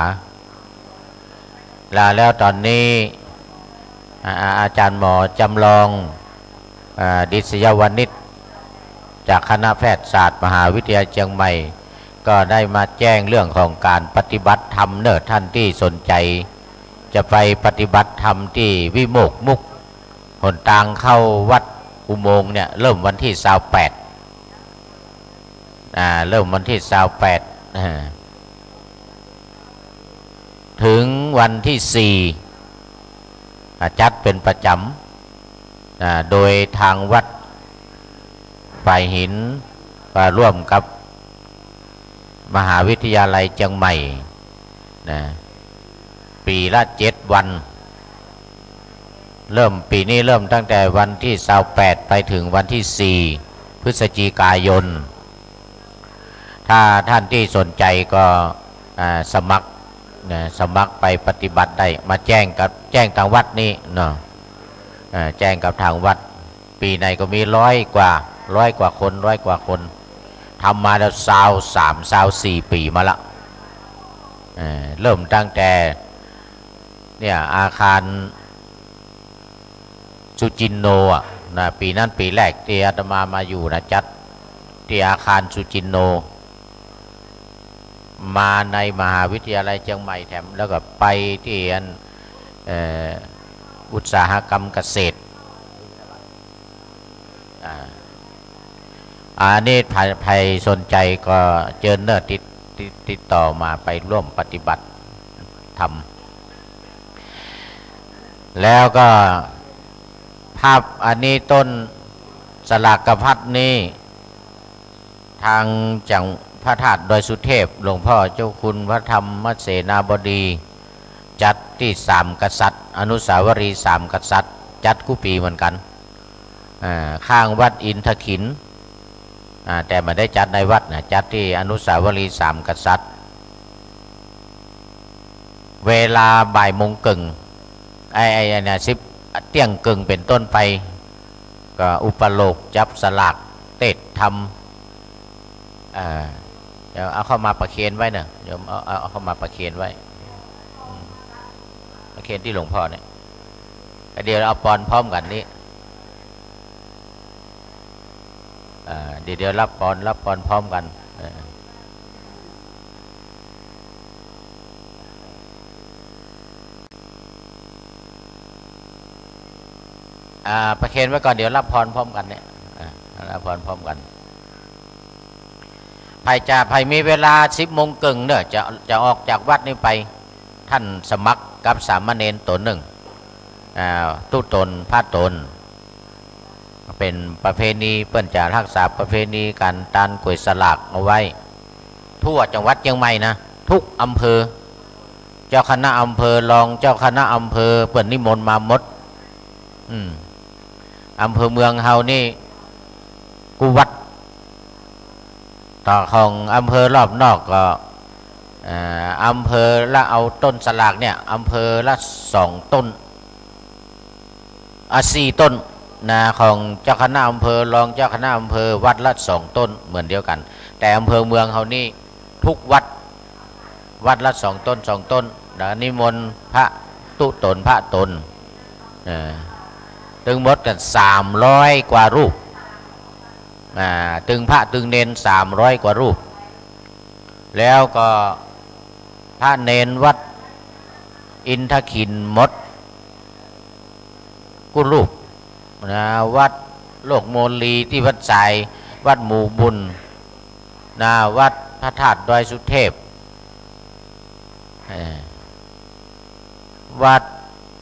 แล้ว แล้วต๋อนนี้ อ่า อาจ๋ารย์หมอจ๋ำลอง อ่า ดิษยาวณิช จากคณะแพทยศาสตร์มหาวิทยาลัยเจียงใหม่ ก็ได้มาแจ้งเรื่องของก๋านปฏิบัติธรรมเนอะ ท่านตี้สนใจ๋จะไปปฏิบัติธรรมตี้วิโมกข์มุข หนตางเข้าวัดอุโมงค์เนี่ย เริ่มวันตี้ซาวแปด อ่า เริ่มวันตี้ซาวแปด อ่า เถิงวันตี้สี่ อ่า จัดเป๋นประจ๋ำ อ่า โดยตางวัดฝายหิน ก็ร่วมกับมหาวิทยาลัยเจียงใหม่นะ ปี๋ละเจ็ดวัน เริ่ม ปี๋นี้เริ่มตั้งแต่วันตี้ซาวแปด ไปเถิงวันตี้สี่ พฤศจิกายน ถ้าท่านตี้สนใจ๋ก็ อ่า สมัครนะ สมัครไปปฏิบัติได้ มาแจ้งกับ แจ้งตางวัดนี้เนาะ อ่า แจ้งกับตางวัด ปี๋ไหนก็มีร้อยกว่า ร้อยกว่าคน ร้อยกว่าคน ทำมาแล้วซาวสาม ซาวสี่ปี๋มาละ เอ่อ เริ่มตั้งแต่ เนี่ย อาคารสุจินโนอะนะ ปี๋นั้นปี๋แรกตี้อาตมามาอยู่นะ จัดตี้อาคารสุจินโน มาในมหาวิทยาลัยเจียงใหม่แถม แล้วก็ไปตี้อัน เอ่อ อุตสาหกรรมเกษตร อ่า อันนี้ใผ ใผสนใจ๋ก็เจิญเนอะ ติด ติด ติดต่อมาไปร่วมปฏิบัติธรรม แล้วก็ภาพอันนี้ต้นสลากพัดนี้ ตางจัง พระธาตุดอยสุเทพ หลวงพ่อเจ้าคุณพระธรรมเสนาบดี จัดตี้สามกษัตริย์ อนุสาวรีย์สามกษัตริย์ จัดกู้ปี๋เหมือนกั๋น อ่า ข้างวัดอินทขิล อ่า แต่บ่ได้จัดในวัดนะ จัดตี้อนุสาวรีย์สามกษัตริย์ เวลาบ่ายโมงเกิ่ง ไอ้ ไอ้ ไอ้เนี่ย สิบ เตี้ยงเกิ่งเป๋นต้นไป ก็อุปโลกน์จับสลากเตสน์ธรรม เอ่อ เดี๋ยวเอาเข้ามาประเคนไว้เนอะ โยมเอา เอา เอาเข้ามาประเคนไว้ อืม ประเคนตี้หลวงพ่อเนี่ย ก็เดี๋ยวเอาปอนพร้อมกั๋นนี้ อ่า เดี๋ยว เดี๋ยวรับปอน รับปอนพร้อมกั๋น เออ อ่า ประเคนไว้ก่อน เดี๋ยวรับพรพร้อมกันเนี่ย อ่า รับพรพร้อมกัน ใผจะ ใผมีเวลาสิบโมงเกิ่งเน่อ จะ จะออกจากวัดนี้ไป ต้านสมัครกับสามเณรต๋นนึ่ง อ่า ตุ๊ต๋น พระต๋น เป๋นประเพณี เปิ้นจะฮักษาประเพณีก๋านตานก๋วยสลากเอาไว้ ทั่วจังหวัดเจียงใหม่นะ กู้อำเภอ เจ้าคณะอำเภอ รองเจ้าคณะอำเภอ เปิ้นนิมนต์มาหมด อืม อำเภอเมืองเฮานี่ กู้วัด แต่ของอำเภอรอบนอกก็ เอ่อ อำเภอละเอาต้นสลากเนี่ย อำเภอละสองต้น อ่ะ สี่ต้นนะ ของเจ้าคณะอำเภอ รองเจ้าคณะอำเภอ วัดละสองต้น เหมือนเดียวกั๋น แต่อำเภอเมืองเฮานี่ กู้วัด วัดละสองต้น สองต้น แล้วนิมนต์พระตุ๊ต๋น พระต๋น เออ ตึงหมดกั๋นสามร้อยกว่ารูป อ่า ตึงพระตึงเณรสามร้อยกว่ารูป แล้วก็พระเณรวัดอินทขิลหมดกู้รูปนะ วัดโลกโมลี ตี้วัดสาย วัดหมู่บุญนะ วัดพระธาตุดอยสุเทพ เอ่อ วัด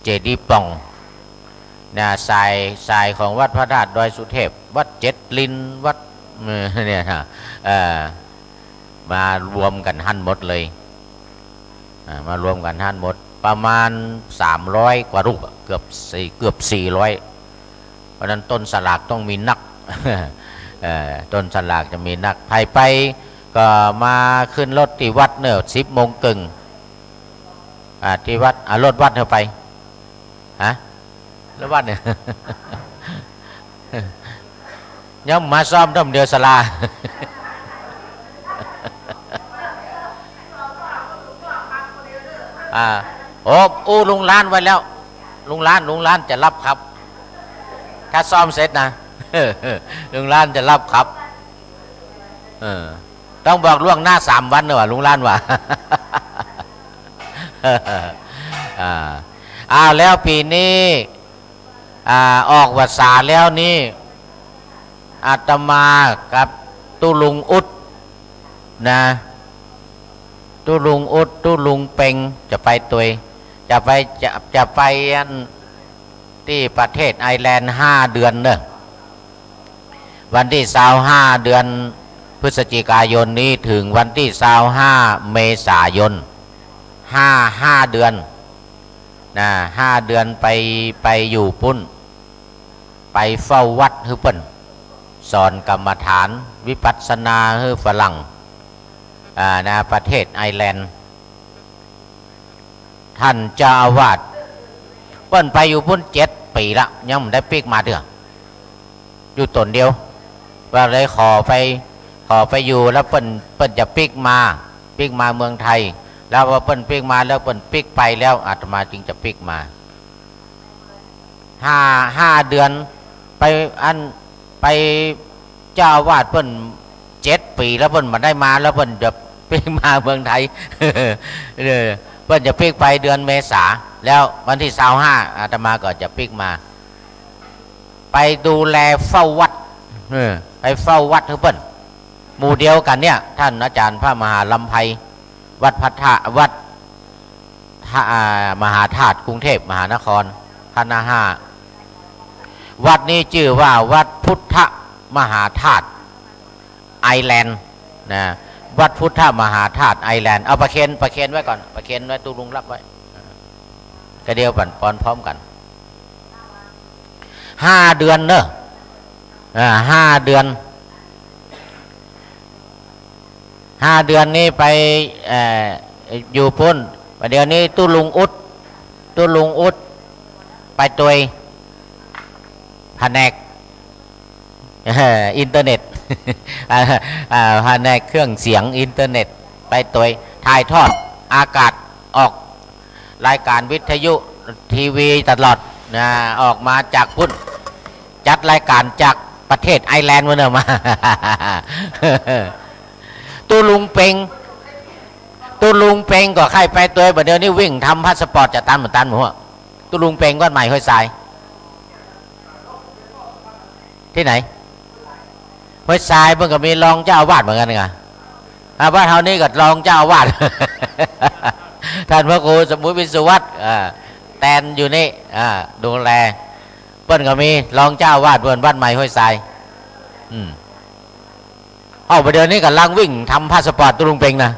เจดีย์ป่องนะ สาย สายของวัดพระธาตุดอยสุเทพ วัดเจ็ดลิน วัด เออ เนี่ยนะ เออ มารวมกั๋นหั้นหมดเลย อ่า มารวมกั๋นหั้นหมด ประมาณสามร้อยกว่ารูปอะ เกือบสี่ เกือบสี่ร้อย เพราะฉะนั้นต้นสลากต้องมีนัก เออ ต้นสลากจะมีนัก ใผไปก็มาขึ้นรถตี้วัดเน่อ สิบโมงเกิ่ง อ่า ตี้วัด อ่า รถวัดเฮาไป ฮะ รถวัดเนี่ย ยังมาซ่อมต้นเดียวศาลา อ่า โอ้ อู้ลุงล้านไว้แล้ว ลุงล้าน ลุงล้านจะรับขับ ถ้าซ่อมเสร็จนะ ลุงล้านจะรับขับ เออ ต้องบอกล่วงหน้าสามวันเน่อว่า ลุงล้านว่า อ่า อ้าว แล้วปี๋นี้ อ่า ออกพรรษาแล้วนี่ อาตมากับตุ๊ลุงอุ๊ดนะ ตุ๊ลุงอุ๊ด ตุ๊ลุงเป็ง จะไปตวย จะไป จะ จะไปอันตี้ประเทศไอร์แลนด์ห้าเดือนเน่อ วันตี้ซาวห้า เดือนพฤศจิกายนนี้ เถิงวันตี้ซาวห้า เมษายน ห้า ห้าเดือน นะ ห้าเดือนไป ไปอยู่ปุ้น ไปเฝ้าวัดหื้อเปิ้น สอนกรรมฐานวิปัสสนาหื้อฝรั่ง อ่า นะ ประเทศไอร์แลนด์ ต้านเจ้าอาวาส เปิ้นไปอยู่ปุ้นเจ็ดปี๋ละ ยังบ่ได้ปิ๊กมาเตื้อ อยู่ต๋นเดียว ว่าเลยขอไป ขอไปอยู่ แล้วเปิ้น เปิ้นจะปิ๊กมา ปิ๊กมาเมืองไทย แล้วพอเปิ้นปิ๊กมาแล้ว เปิ้นปิ๊กไปแล้ว อาตมาจึงจะปิ๊กมา ห้า ห้าเดือน ไปอัน ไป เจ้าอาวาสเปิ้นเจ็ดปี๋แล้ว เปิ้นบ่ได้มา แล้วเปิ้นจะปิ๊กมาเมืองไทย เออ เปิ้นจะปิ๊กไปเดือนเมษา แล้ววันตี้ซาวห้า อาตมาก็จะปิ๊กมา ไปดูแลเฝ้าวัด เออ ไปเฝ้าวัดหื้อเปิ้น หมู่เดียวกั๋นเนี่ย ต้านอาจ๋ารย์พระมหาลำไพ วัดพระธาตุ วัด ท่า อ่า มหาธาตุ กรุงเทพมหานคร คณะห้า วัดนี้จื้อว่าวัดพุทธมหาธาตุ ไอร์แลนด์ นะ วัดพุทธมหาธาตุ ไอร์แลนด์ เอาประเคน ประเคนไว้ก่อน ประเคนไว้ ตุ๊ลุงรับไว้ ก็เดี๋ยวปั๋นปอนพร้อมกั๋น ห้าเดือนเน่อ อ่า ห้าเดือน ห้าเดือนนี้ไป เอ่อ อยู่ปุ้น ประเดี๋ยวนี้ตุ๊ลุงอุ๊ด ตุ๊ลุงอุ๊ด ไปตวย แผนก เอ่อ อินเทอร์เน็ต อ่า อ่า แผนกเครื่องเสียง อินเทอร์เน็ต ไปตวย ถ่ายทอดอากาศ ออกรายการวิทยุ ทีวีตลอด นะ ออกมาจากปุ้น จัดรายการจากประเทศไอร์แลนด์มาเน่อมา ตุ๊ลุงเป็ง ตุ๊ลุงเป็งก็ใค่ไปตวย บ่าเดี่ยวนี้วิ่งทำพาสปอร์ตจะตันบ่ตันหมู่ ตุ๊ลุงเป็งวัดใหม่ห้วยทราย ตี้ไหน ห้วยทรายเปิ้นก็มีรองเจ้าอาวาสเหมือนกั๋นไง อ่า วัดเฮานี้ก็รองเจ้าอาวาส ต้านพระครูสมุติวิศวัตร อ่า แตนอยู่นี่ อ่า ดูแล เปิ้นก็มีรองเจ้าอาวาสเปิ้นวัดใหม่ห้วยทราย อืม อ้าว บ่าเดี่ยวนี้ก่ำลังวิ่งทำพาสปอร์ตตุ๊ลุงเป็งนะ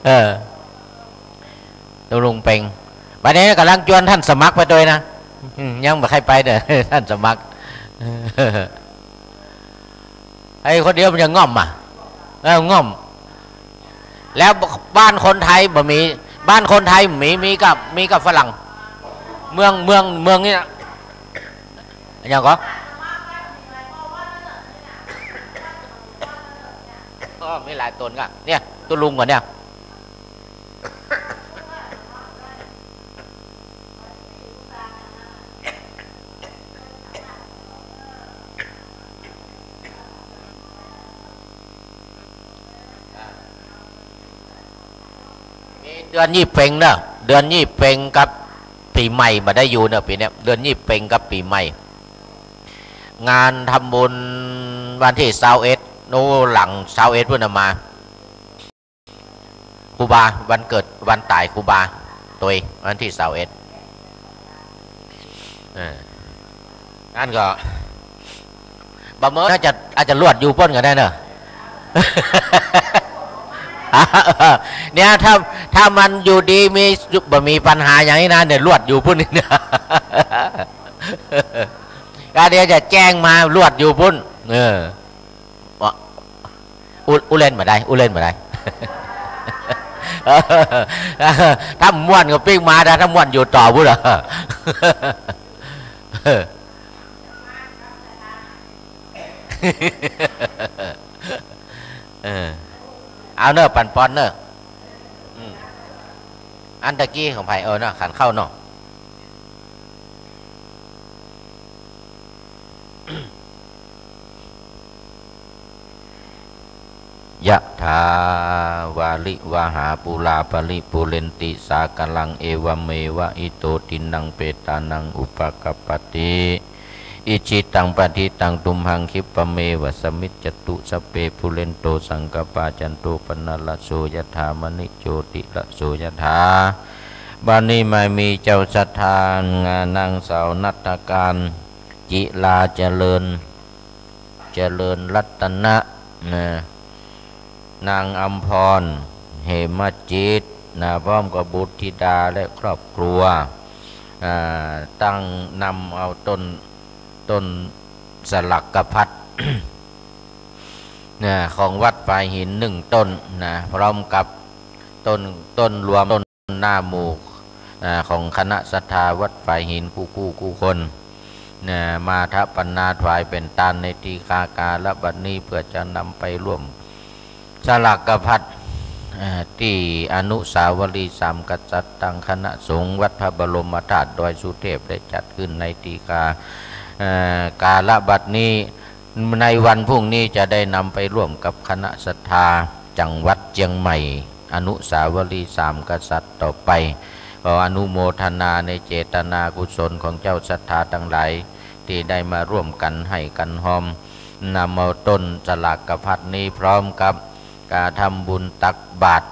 เออ ตุ๊ลุงเป็ง บ่าเดี่ยวนี้ก่ำลังจวนต้านสมัครไปตวยนะ อืม ยังบ่ใค่ไปเน่อ ต้านสมัคร ไอ้คนเดียวมันจะง่อมอ่ะ เออ ง่อม แล้วบ้านคนไทยบ่มี บ้านคนไทยมี มีกับ มีกับฝรั่ง เมือง เมือง เมืองนี่นะ อะหยังก่อ อ้อ มีหลายต๋นก่ะ เนี่ย ตุ๊ลุงก่ะเนี่ย มีเดือนยี่เป็งเน่อ เดือนยี่เป็งกับปี๋ใหม่บ่ได้อยู่เน่อปี๋เนี้ย เดือนยี่เป็งกับปี๋ใหม่ งานทำบุญวันตี้ซาวเอ็ด โน้ หลังซาวเอ็ดปุ้นน่ะมา ครูบา วันเกิดวันต๋ายครูบาตวย วันตี้ซาวเอ็ด เออ อั้นก็ บ่าเมิน น่าจะ อาจจะลวดอยู่ปู้นก็ได้เนอะ เนี่ย ถ้า ถ้ามันอยู่ดีมี บ่มีปัญหาอย่างนี้นะ เนี่ย ลวดอยู่ปู้นนี่นะ ก็เดี๋ยวจะแจ้งมา ลวดอยู่ปู้น เออ อู้ อู้เล่นบ่ได้ อู้เล่นบ่ได้ ถ้าม่วนก็ปิ๊กมา ถ้า ถ้าม่วนอยู่ต่อปู้นเหรอ เออ เอาเนอะ ปันปอนเนอะ อืม อันตะกี้ของใผ เออเนาะ ขันเข้าเนาะ ยะถา วาริวะหา ปูรา ปะริปูเรนติ สาคะลัง เอวะเมวะ อิโต ทินนัง เปตานัง อุปะกัปปะติ อิจฉิตัง ปัตถิตัง ตุมหัง คิปปะเมวะ สะมิชฌะตุ สัพเพ ปูเรนโต สังกัปปา จันโท ปะนะระโส ยะถา มะณิ โชติระโส ยะถา บัดนี้มามีเจ้าศรัทธา นางสาวณัฐการ จิราเจริญ เจริญรัตนะ นะ นางอำพร เหมจิต นะ พร้อมกับบุตรธิดาและครอบครัว อ่า ตั้งนำเอาต้น ต้นสลักกะพัด นะ ของวัดฝายหินหนึ่งต้น นะ พร้อมกับต้น ต้นรวม ต้นหน้าหมู่ อ่า ของคณะศรัทธาวัดฝายหินกู้ๆ กู้คน นะ มาถวายปัณณา ถวายเป๋นตานในตี้ข้ากาละบัดนี้ เพื่อจะนำไปร่วมสลักกะพัด อ่า ตี้อนุสาวรีย์สามกษัตริย์ ตางคณะสงฆ์วัดพระบรมธาตุดอยสุเทพ ได้จัดขึ้นในตี้ข้า เอ่อ กาละบัดนี้ ในวันพรุ่งนี้จะได้นำไปร่วมกับคณะศรัทธาจังหวัดเจียงใหม่ อนุสาวรีย์สามกษัตริย์ต่อไป ขออนุโมทนาในเจตนากุศลของเจ้าศรัทธาตังหลาย ตี้ได้มาร่วมกั๋นฮ้อยกั๋นฮอม นำเอาต้นสลักกะพัดนี้พร้อมกับก๋านทำบุญตักบาตร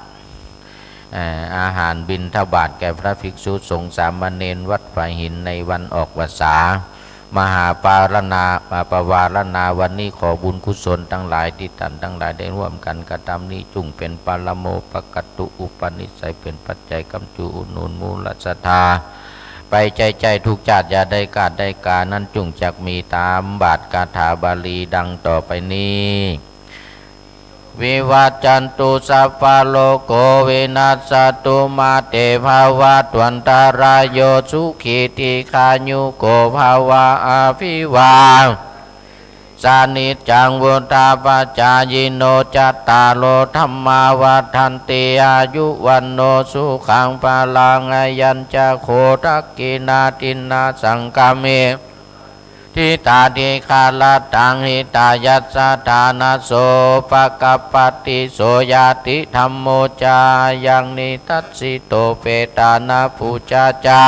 เอ่อ อาหารบิณฑบาตแก่พระภิกษุสงฆ์สามเณรวัดฝายหินในวันออกพรรษา มหาปารณา ปวารณาวันนี้ ขอบุญกุศลตังหลายตี้ต้านตังหลายได้ร่วมกั๋นกระทำนี้ จุ่งเป๋นปรโมปกตุอุปนิสัย เป๋นปัจจัยค้ำจูอุดหนุนมูลศรัทธา ไปใจ๊ๆ ทุกชาติอย่าได้ขาดได้คา นั้นจุ่งจักมีต๋ามบาทคาถาบาลีดังต่อไปนี้ วิวัจจันตุสัพพะโรโควินัสสะตุมาเตภะวัตวันตะราโยสุขีทีฆายุโกภะวะอภิวาสะนิจจังวุฑฒาปะจายิโนจัตตาโรธัมมาวัฑฒันติอายุวัณโณสุขังพะลังอายัญจะโขทักขิณาทินนาสังคาเม ทิตาทิคารตังหิตายัสสะทานะโสปะกัปปะติโสญาติธัมโมจายังนิทัสสิโตเปตานะปูจาจา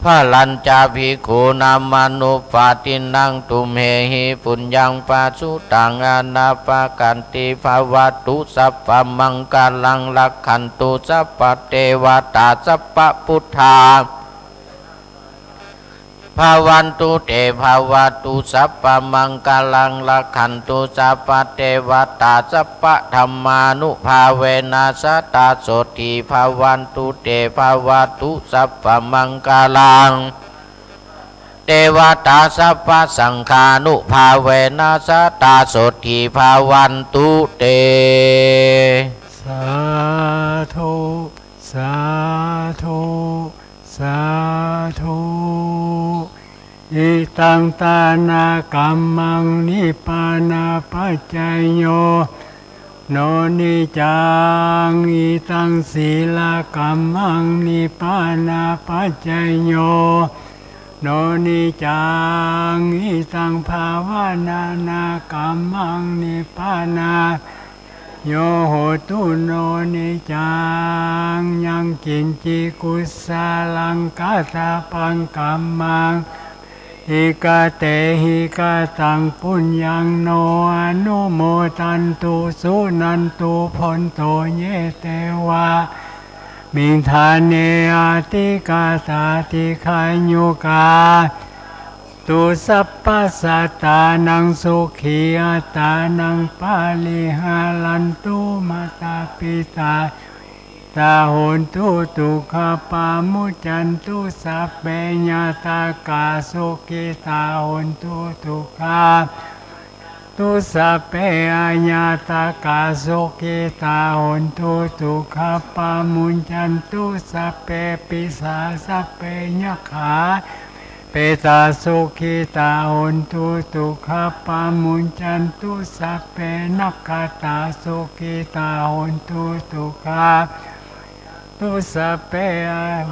พะลัญจะภิกขุนามะนุปาทินนังตุมเหหิปุญญังปะสุตังอะนะปะกันติภะวะตุสัพพะมังคะลังรักขันตุสัพพะเตวะตาสัพพะปุทธา ภะวันตุเตภะวะตุสัพพะมังคะลังรักขันตุสัพพะเตวะตาสัพพะธัมมานุภาเวนะสะตาโสตถีภะวันตุเตภะวะตุสัพพะมังคะลัง เตวะตาสัพพะสังฆานุภาเวนะสะตาโสตถีภะวันตุเต สาธุ สาธุ สาธุ อิตังตานะกัมมังนิพพานะปัจจโย โนนิจจัง อิตังศีลกัมมังนิพพานะปัจจโย โนนิจจัง อิตังภาวนานากัมมังนิพพานะ โยโหตุ โนนิจจัง ยังกิญจิกุสลังกะตะปังกัมมัง อิกะเตหิกะตังปุญญัง โนอะนุโมทันตุ สุนันตุ โภนโต เย เตวะ มิงทาเน อะทิกาตา ติคายุกา tu sabbasattānaṃ sukhī attānaṃ pariharantu. Mātā pitā tā hontu dukkhā pamuccantu. Sabbe ñātakā sukhitā hontu dukkhā tu sabbe añātakā sukhitā hontu dukkhā pamuccantu. Sabbe pisā sabbe yakkhā petā sukhitā hontu dukkhā pamuccantu. Sabbe nakkhattā sukhitā hontu dukkhā tu sabbe a-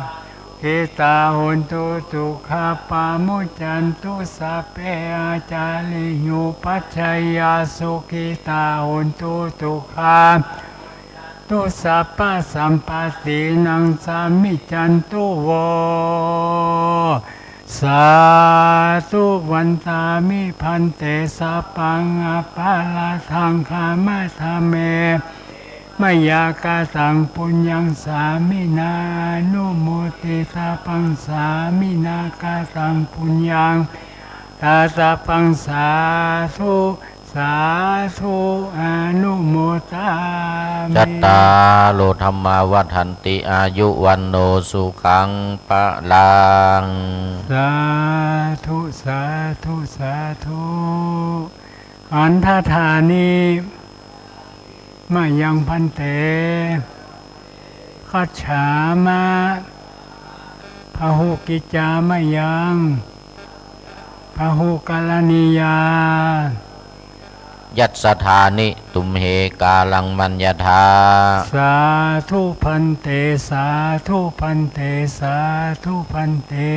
sukhitā hontu dukkhā pamuccantu. Sabbe ācariyupajjhāyā sukhitā hontu dukkhā tu sabbasampattīnaṃ samijjhantu vo. Sādhu. Vandāmi bhante, sabbaṃ aparādhaṃ khamatha me. Mayā kataṃ puññaṃ sāminā anumoditabbaṃ, sāminā kataṃ puññaṃ dātabbaṃ. Sādhu sādhu, anumodāmi. Cattāro dhammā vaḍḍhanti, āyu vaṇṇo sukhaṃ balaṃ. Sādhu sādhu sādhu. Handadāni mayaṃ bhante. Gacchāma. Bahukiccā mayaṃ bahukaraṇīyā. Yassa dāni tumhe kālaṃ maññatha. Sādhu bhante, sādhu bhante, sādhu bhante.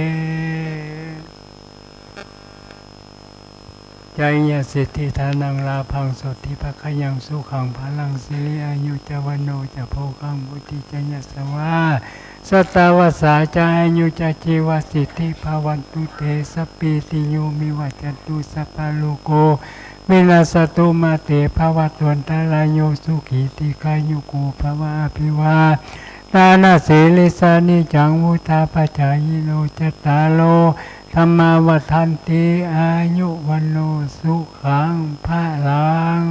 Jayasiddhi dhanaṃ lābhaṃ sotthi bhāgyaṃ sukhaṃ balaṃ siri āyu ca vaṇṇo ca bhogaṃ vuḍḍhī ca yasavā satavassā ca āyū ca jīvasiddhī bhavantu te. Sabbītiyo vivajjantu sabbarogo vinassatu mā te bhavatvantarāyo sukhī dīghāyuko bhava. Abhivādanasīlissa niccaṃ vuḍḍhāpacāyino cattāro dhammā vaḍḍhanti āyu vaṇṇo sukhaṃ balaṃ.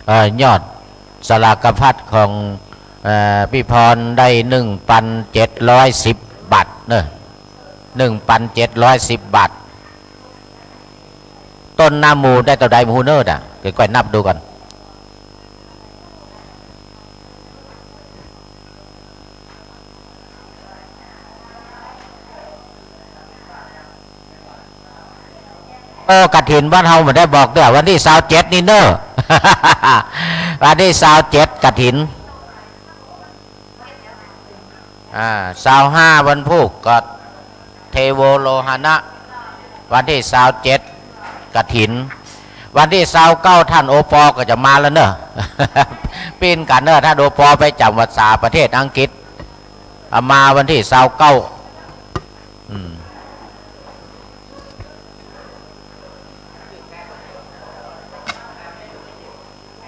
เอ่อ ยอดสลากพัดของ เอ่อ พี่พรได้ หนึ่งพันเจ็ดร้อยสิบ บาทเนอะ หนึ่งพันเจ็ดร้อยสิบ บาท ต้นน้ำมูได้เต้าใดบ่ฮู้เนอะ เดี๋ยวก้อยนับดูก่อน เออ กฐินบ้านเฮาบ่ได้บอกเด้อ วันตี้ซาวเจ็ดนี่เนอะ วันตี้ซาวเจ็ดกฐิน อ่า ซาวห้าวันพูกก็เทโวโรหณะ วันตี้ซาวเจ็ดกฐิน วันตี้ซาวเก้าท่านโอปอก็จะมาแล้วเนอะ ปิ้นกั๋นเนอะ ท่านโอปอไปจ๋ำพรรษาประเทศอังกฤษ เอามาวันตี้ซาวเก้า อืม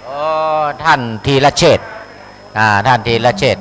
โอ้ ท่านธีรเชษฐ อ่า ท่านธีรเชษฐ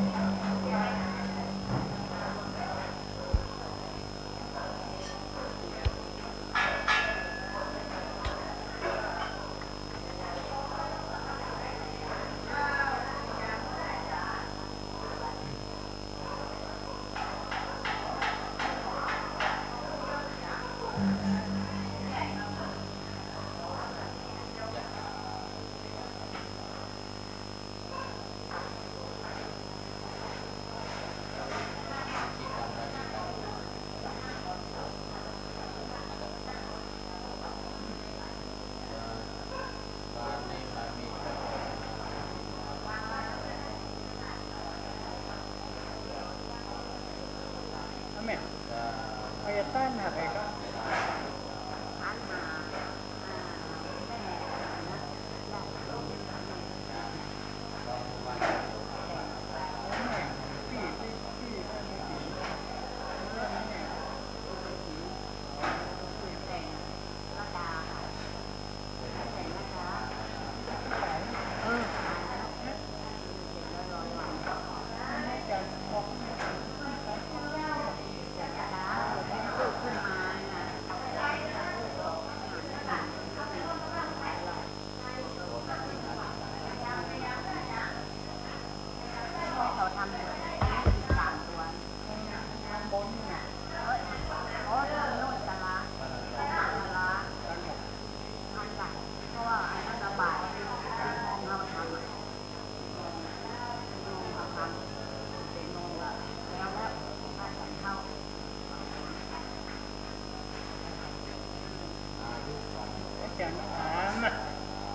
จ๋งถามอะ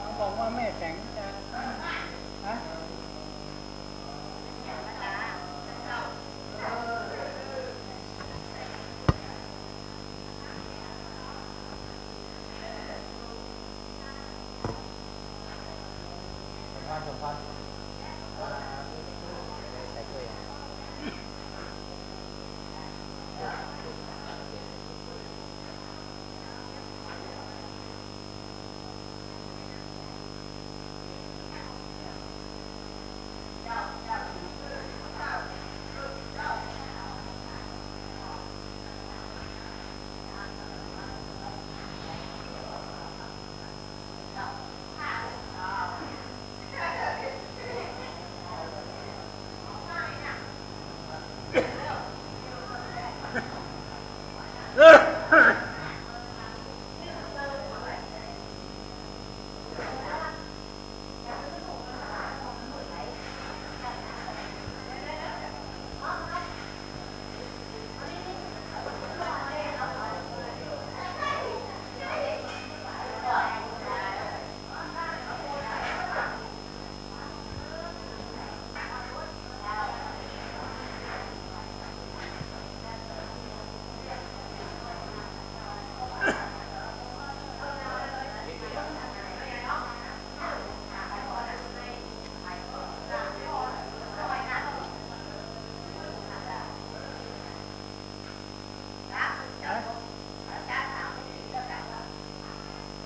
เขาบอกว่าแม่แต่งจ๋ง ฮะ สมพร สมพร ใส่ถ้วย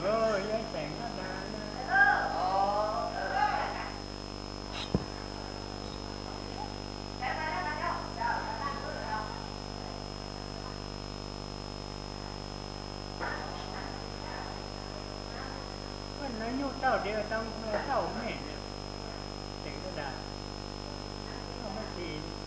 เออ ยายแต่งก็ดานะ เปิ้นอายุเต้าเดียว เต้า เต้าแม่เนี่ย แต่งก็ดา ก็ไม่ดี